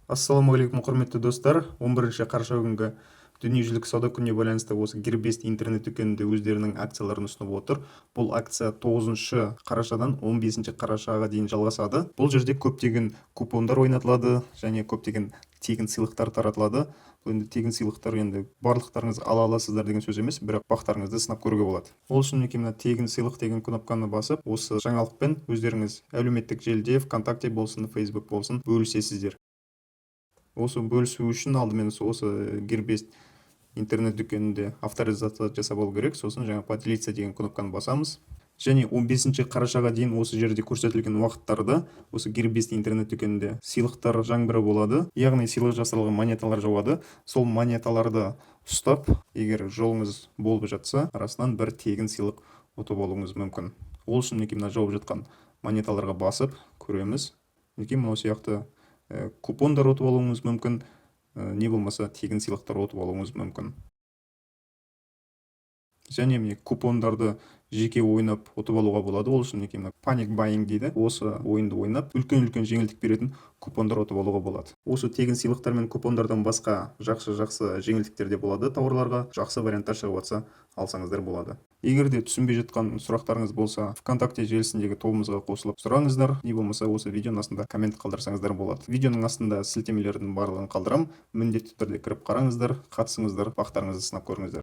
Ассалаумағалейкум, құрметті достар! 11 қараша күнгі Дүниежүзілік сауда күніне байланысты осы Гербест интернет дүкенінде өздерінің акцияларын ұсынып отыр. Бұл акция 9 қарашадан 15 қарашаға дейін жалғасады. Бұл жерде көптеген купондар ойнатылады және көптеген тегін сыйлықтар таратылады. Бұл енді тегін сыйлықтар, енді барлықтарыңыз ала аласыздар деген сөз емес, бірақ бақтарыңызды сынап көруге болады. Ол үшін, мінекей, мына «Тегін сыйлық» деген кнопканы басып, осы жаңалықпен өздеріңіз әлеуметтік желіде, ВКонтакте болсын, Фейсбук болсын, бөлісесіздер. Осы бөлісу үшін алдымен осы Гербест интернет дүкенінде авторизация жасап алу керек. Сосын жаңа «Поделиться» деген кнопканы басамыз және 15 қарашаға дейін осы жерде көрсетілген уақыттарда осы Гербест интернет дүкенінде сыйлықтар жаңбыры болады, яғни сыйлық жасалған монеталар жауады. Сол монеталарды ұстап, егер жолыңыз болып жатса, арасынан бір тегін сыйлық ұтып алуыңыз мүмкін. Ол үшін, мінекей, мына жауып жатқан монеталарға басып көреміз. Мінекей, мынау сияқты купондар ұтып алуыңыз мүмкін, не болмаса тегін сыйлықтар ұтып алуыңыз мүмкін. Және, міне, купондарды жеке ойнап ұтып алуға болады. Ол үшін, мінекей, мына Panic Buying дейді, осы ойынды ойнап, үлкен үлкен жеңілдік беретін купондар ұтып алуға болады. Осы тегін сыйлықтар мен купондардан басқа жақсы жақсы жеңілдіктер де болады. Тауарларға жақсы варианттар шығып жатса, алсаңыздар болады. Егер де түсінбей жатқан сұрақтарыңыз болса, ВКонтакте желісіндегі тобымызға қосылып сұраңыздар, не болмаса осы видеоның астында коммент қалдырсаңыздар болады. Видеоның астында сілтемелердің барлығын қалдырамын. Міндетті түрде кіріп қараңыздар, қатысыңыздар, бақтарыңызды сынап көріңіздер.